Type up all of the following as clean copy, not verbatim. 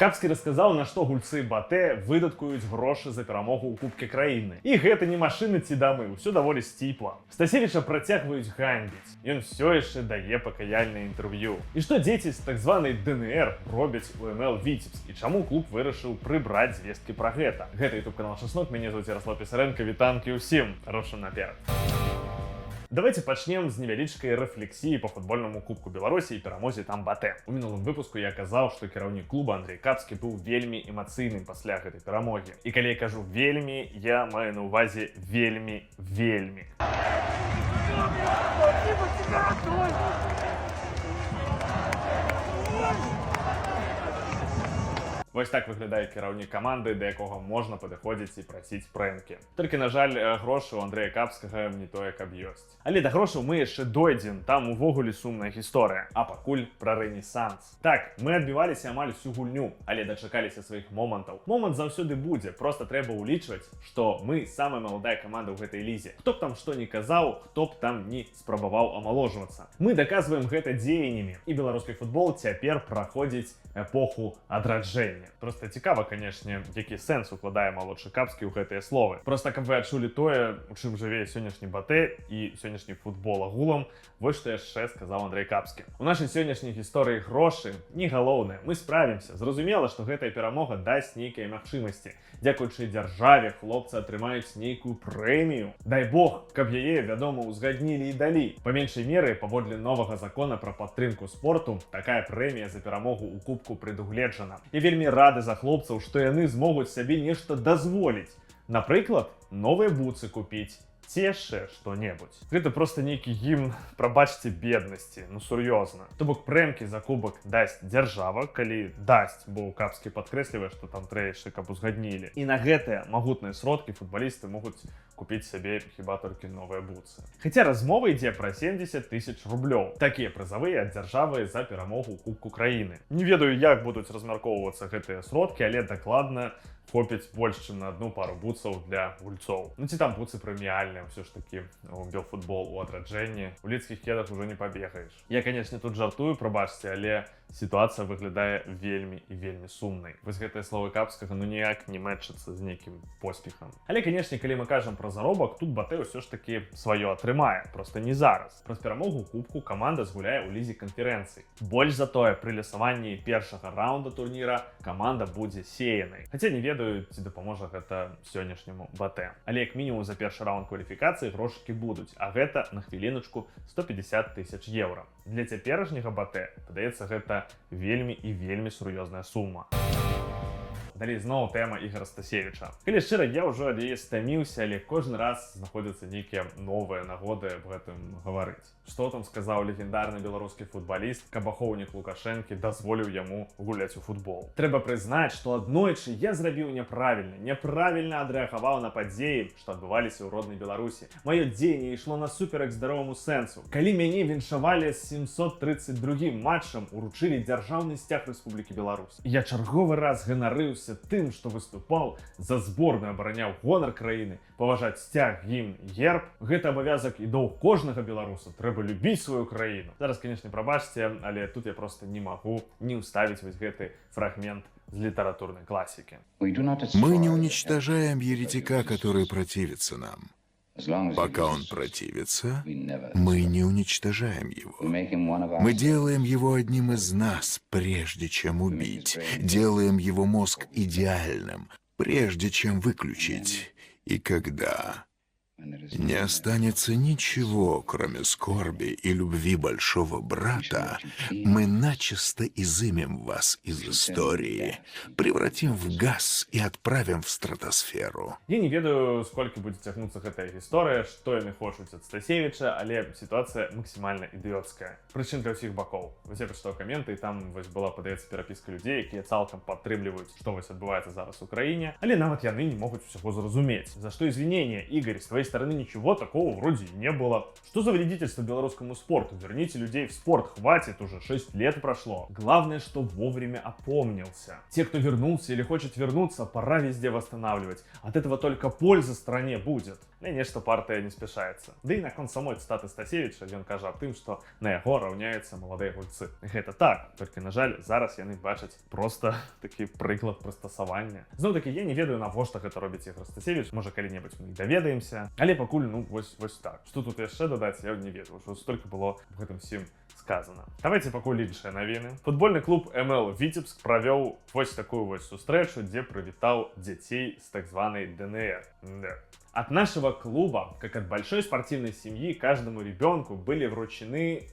Капскі расказаў, на што гульцы БАТЭ выдаткуюць грошы за перамогу ў Кубке краіны. І гэта не машыны ці дамы, ўсё даволі сціпла. Стасевіча працягваюць ганьбіць. Ён усё яшчэ дае пакаяльнае інтэрв'ю. І што дзеці з так званай ДНР робяць у МЛ Віцебск і чаму клуб вырашыў прыбраць звесткі пра гэта? Гэта YouTube канал «Часнок», мяне зовут Ярослав Пісаренко, вітанкі ўсім, рушым наперад. Давайте пачнем з невялічкай рэфлексіі па футбольнаму Кубку Беларусі і перамозе там БАТЭ. У мінулым выпуску я казаў, што кіраўнік клуба Андрей Капскі быў вельмі эмацыйным пасля гэтай перамогі. І калі я кажу «вельмі», я маю на ўвазе вельмі, вельмі. Спасибо тебе, родной! Вось так выглядае кіраўнік каманды, да якога можна падыходзіць і прасіць прэмкі. Толькі, на жаль, грошы у Андрэя Капскага не тое, каб ёсць. Але да грошаў мы яшчэ дойдзем, там увогуле сумная гісторыя. А пакуль пра рэнесанс. Так, мы адбіваліся амаль всю гульню, але дачакаліся сваіх момантаў. Момант заўсёды будзе, просто трэба ўлічваць, што мы самая маладая каманда ў гэтай лізе. Хто б там што ні казаў, хто б там ні спрабаваў амаложвацца. Мы даказваем гэта дзеяннямі, і беларускі футбол цяпер праходзіць эпоху адраджэння. Просто цікава, канешне, які сэнс укладае малодшы Капскі ў гэтыя словы. Просто каб вы адчулі тое, у чым жыве сённяшні БАТЭ і сённяшні футбол агулам, вось што яшчэ сказаў Андрей Капскі. «У нашай сённяшняй гісторыі грошы не галоўнае, мы справімся. Зразумела, што гэтая перамога дасць нейкія магчымасці. Дзякуючы дзяржаве хлопцы атрымаюць нейкую прэмію. Дай бог, каб яе, вядома, узгаднілі і далі. Па меншай меры, паводле новага закона пра падтрымку спорту, такая прэмія за перамогу ў кубку прадугледжана. Я вельмі рады за хлопцаў, што яны змогуць сабе нешта дазволіць. Напрыклад, новыя буцы купіць ці яшчэ што-небудзь». Гэта просто нейкі гімн, прабачце, беднасці, ну сур'ёзна. То бок прэмкі за кубак дасць дзяржава, калі дасць, бо Капскі падкрэслівае, што там трэ яшчэ, каб узгаднілі. І на гэтыя магутныя сродкі футбалісты могуць купіць сабе хіба толькі новыя бутсы. Хаця размова ідзе пра 70 тысяч рублёў. Такія прызавыя ад дзяржавы за перамогу ў Кубку краіны. Не ведаю, як будуць размяркоўвацца гэтыя сродкі, але дакладна хопіць больш, чым на одну пару бутсаў для гульцоў. Ну ці там бутсы прэміальныя, ўсё ж такі у белфутбол у адраджэнні. У лідскіх кедах ужо не пабегаеш. Я, канешне, тут жартую, прабачце, але сітуацыя выглядае вельмі і вельмі сумнай. Вось гэтыя словы Капскага ну ніяк не мэтчацца з нейкім поспехам. Але, канешне, калі мы кажам пра заробак, тут БАТЭ ўсё ж такі сваё атрымае, просто не зараз. Праз перамогу ў кубку каманда згуляе ў Лізе канферэнцый. Больш за тое, пры лёсаванні першага раунда турніра каманда будзе сеянай. Хаця не ведаю, ці дапаможа гэта сённяшняму БАТЭ. Але як мінімум за першы раунд кваліфікацыі грошыкі будуць, а гэта, на хвіліначку, 150 тысяч еўра. Для цяперашняга БАТЭ, падаецца, гэта вельмі і вельмі сур'ёзная сума. Далей зноў тэма Ігора Стасевіча. Калі шчыра, я ўжо ад яе стаміўся, але кожны раз знаходзяцца нейкія новыя нагоды аб гэтым гаварыць. Што там сказаў легендарны беларускі футбаліст, каб ахоўнік Лукашэнкі дазволіў яму гуляць у футбол? «Трэба прызнаць, што аднойчы я зрабіў няправільна, няправільна адрэагаваў на падзеі, што адбываліся ў роднай Беларусі. Маё дзеянне ішло насуперак здароваму сэнсу. Калі мяне віншавалі з 732 матчам, уручылі дзяржаўны сцяг Рэспублікі Беларусь. Я чарговы раз ганарыўся тым, што выступаў за зборную, абараняў гонар краіны. Паважаць сцяг, гімн, герб — гэта абавязак і доўг кожнага беларуса. Трэба любіць сваю краіну». Зараз, канешне, прабачце, але тут я просто не магу не ўставіць вось гэты фрагмент з літаратурнай класікі. Мы не уничтожаем еретика, который противится нам. Пока он противится, мы не уничтожаем его. Мы делаем его одним из нас, прежде чем убить. Делаем его мозг идеальным, прежде чем выключить. И когда не останется ничего, кроме скорби и любви большого брата, мы начисто изымем вас из истории, превратим в газ и отправим в стратосферу. Я не ведаю, сколькі будзе цягнуцца гэтая гісторыя, што яны хочуць ад Стасевіча, але сітуацыя максімальна ідыёцкая. Прычым для ўсіх бакоў. Вось я прачытаў каменты, і там вось была, падаецца, перапіска людзей, якія цалкам падтрымліваюць, што вось адбываецца зараз у краіне, але нават яны не могуць усяго зразумець. «За что извинения, Игорь? С твоей стороны ничего такого вроде не было. Что за вредительство белорусскому спорту? Верните людей в спорт, хватит уже, 6 лет прошло. Главное, что вовремя опомнился. Те, кто вернулся или хочет вернуться, пора везде восстанавливать. От этого только польза стране будет». Але нешта партыя не спяшаецца. Ды і наконт самой цытаты Стасевіча, ён кажа аб тым, што на яго раўняюцца маладыя гульцы. Гэта так, толькі, на жаль, зараз яны бачаць проста такі прыклад прыстасавання. Зноў такі, я не ведаю, навошта гэта робіць Ігор Стасевіч, можа, калі-небудзь мы і даведаемся, але пакуль, ну, вось так. Што тут яшчэ дадаць, я не ведаю, ўжо столькі было аб гэтым усім сказано. Давайте пакуль іншыя навіны. Футбольны клуб МЛ Віцебск правёў вось такую вось сустрэчу, дзе прывітаў дзяцей з так званай ДНР. Да. От нашего клуба, как от большой спортивной семьи, каждому ребенку были вручены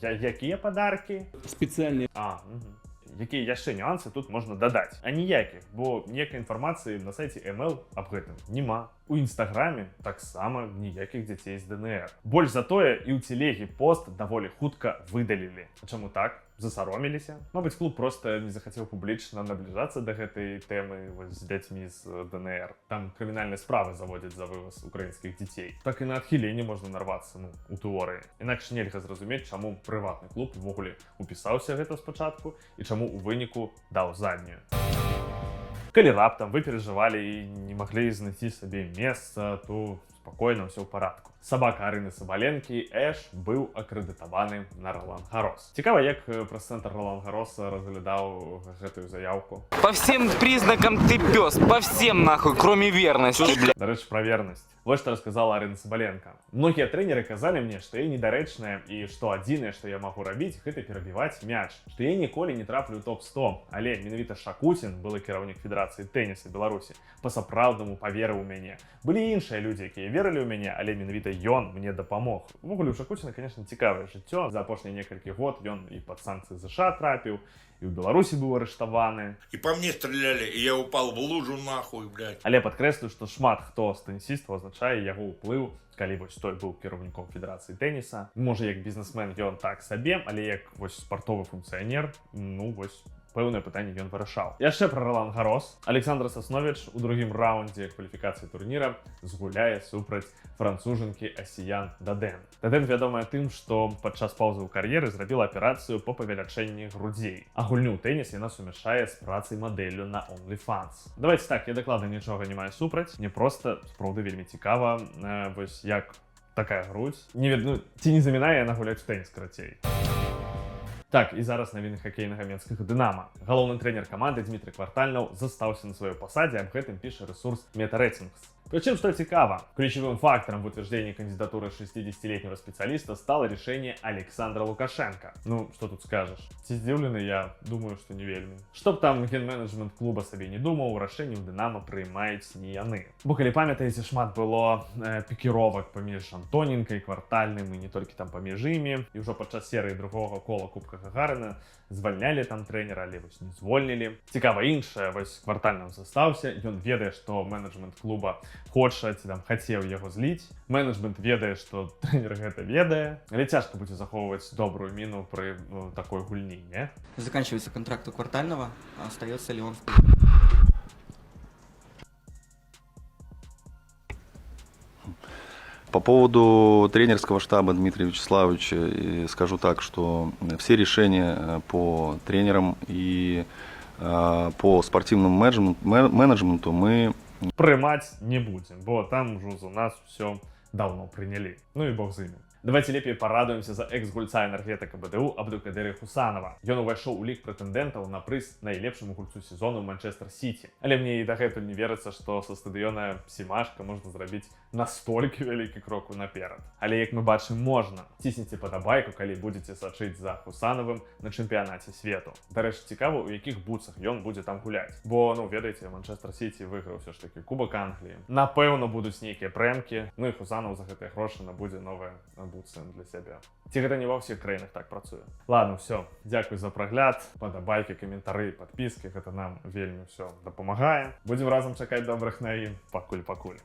якія подарки? Специальные А, угу. Якія яшчэ нюансы тут можна дадаць? А ніякіх, бо ніякай інфармацыі на сайце МЛ аб гэтым няма. У інстаграме таксама ніякіх дзяцей з ДНР. Больш за тое, і ў целегі пост даволі хутка выдалілі. А чаму так? Засароміліся? Мабыць, клуб проста не захацеў публічна набліжацца да гэтай тэмы вось з дзяцьмі з ДНР. Там крымінальныя справы заводзяць за вывоз украінскіх дзяцей. Так і на адхіленне можна нарвацца, ну, у тэорыі. Інакш нельга зразумець, чаму прыватны клуб увогуле упісаўся гэта спачатку і чаму ў выніку даў заднюю. Калі раптам вы перажывалі і не маглі знайсці сабе месца, то спакойна, ўсё ў парадку. Сабака Арыны Сабаленкі Эш быў акрэдытаваны на Ролан Гарос. Цікава, як прэс-цэнтр Ролан Гароса разглядаў гэтую заявку. По всем признакам ты пес, по всем, нахуй, кроме верности, блядь. Дарэчы, пра вернасць. Вот што расказала Арына Сабаленко. Многія трэнеры казалі мне, што я недарэчная і што адзінае, што я магу рабіць, гэта перабіваць мяч, што я ніколі не траплю ў топ-100. Але менавіта Шакуцін, былы кіраўнік Федэрацыі тэніса Беларусі, па-сапраўднаму паверыў у мяне. Былі іншыя людзі, якія верылі ў мяне, але менавіта ён мне дапамог. Увогуле, у Шакуціна, конечно, цікавае жыццё. За апошнія некалькі год ён і пад санкцыі ЗША трапіў, і ў Беларусі быў арыштаваны. И по мне стреляли, и я упал в лужу, нахуй, блядь. Але падкрэслю, што шмат хто з тэнісістаў азначае яго ўплыў, калі вось той быў кіраўніком Федэрацыі тэніса. Можа, як бізнесмен ён так сабе, але як вось спартовы функцыянер, ну вось, пэўнае пытанне ён вырашаў. Яшчэ пра Ролан Гарос. Александра Сасновіч у другім раундзе кваліфікацыі турніра згуляе супраць францужанкі Асіян Даден. Даден вядомая тым, што падчас паўзы ў кар'еры зрабіла аперацыю по павелічэнні грудзей. А гульню ў тэніс яна сумяшчае з працай мадэллю на OnlyFans. Давайте так, я дакладна нічога не маю супраць. Мне проста сапраўды вельмі цікава, вось як такая грудь. Не ведаю, ну, ці не замінае яна гуляць у тэніс, карацей. Так, і зараз навіны хакейнага менскага «Дынама». Галоўны трэнер каманды Дмітрый Квартальнаў застаўся на сваёй пасадзе, аб гэтым піша рэсурс Метарэйтингс. Причем, что цікава, ключевым фактором в утверждении кандидатуры 60-летнего специалиста стало решение Александра Лукашенко. Ну, что тут скажешь? Ці здзіўлены я? Думаю, што не вельмі. Што б там ген-менеджмент клуба сабе не думаў, рашэнне ў «Дынама» прымаюць не яны. Бо калі памятаеце, шмат было пікіровак паміж Антоненко і Квартальным, і не толькі там паміж імі. І ўжо падчас серыі другога кола Кубка Гагарына звальнялі там трэнера, але вось не звольнілі. Цікава іншае, вось Квартальнаў застаўся, ён ведае, што менеджмент клуба хоча ці там хацеў яго зліць. Менеджмент ведае, што трэнер гэта ведае. Але цяжка будзе захоўваць добрую міну пры, ну, такой гульні, не? Заканчивается контракт у Квартального. Остается ли он в клубе? По поводу тренерского штаба Дмитрия Вячеславовича скажу так, что все решения по тренерам и по спортивному менеджменту мы Прымаць не будзем, бо там ужо за нас все давно прынялі. Ну і бог з імі. Давайте лепей парадуемся за экс-гульца Энергетыка БДУ Абдукадыры Хусанова. Ён увайшоў у лік прэтэндэнтаў на прыз найлепшаму гульцу сезону Манчестер Сіті. Але мне і дагэтуль не верыцца, што са стадыёна Семашка можна зрабіць настолькі вялікі крок наперад. Але, як мы бачым, можна. Цісніце падабайку, калі будзеце сачыць за Хусанавым на чэмпіянаце свету. Дарэчы, цікава, у якіх бутсах ён будзе там гуляць. Бо, ну, ведаеце, Манчестер Сіті выйграў ўсё ж такі Кубак Англіі. Напэўна, будуць нейкія прэмкі. Ну і Хусанаў за гэтыя грошы набудзе новыя бутсы для сябе. Ці гэта не ва ўсіх краінах так працуе? Ладно, все. Дзякуй за прагляд, падабайкі, каментары, падпіскі, гэта нам вельмі ўсё дапамагае. Будзем разам чакаць добрых навін. Пакуль-пакуль.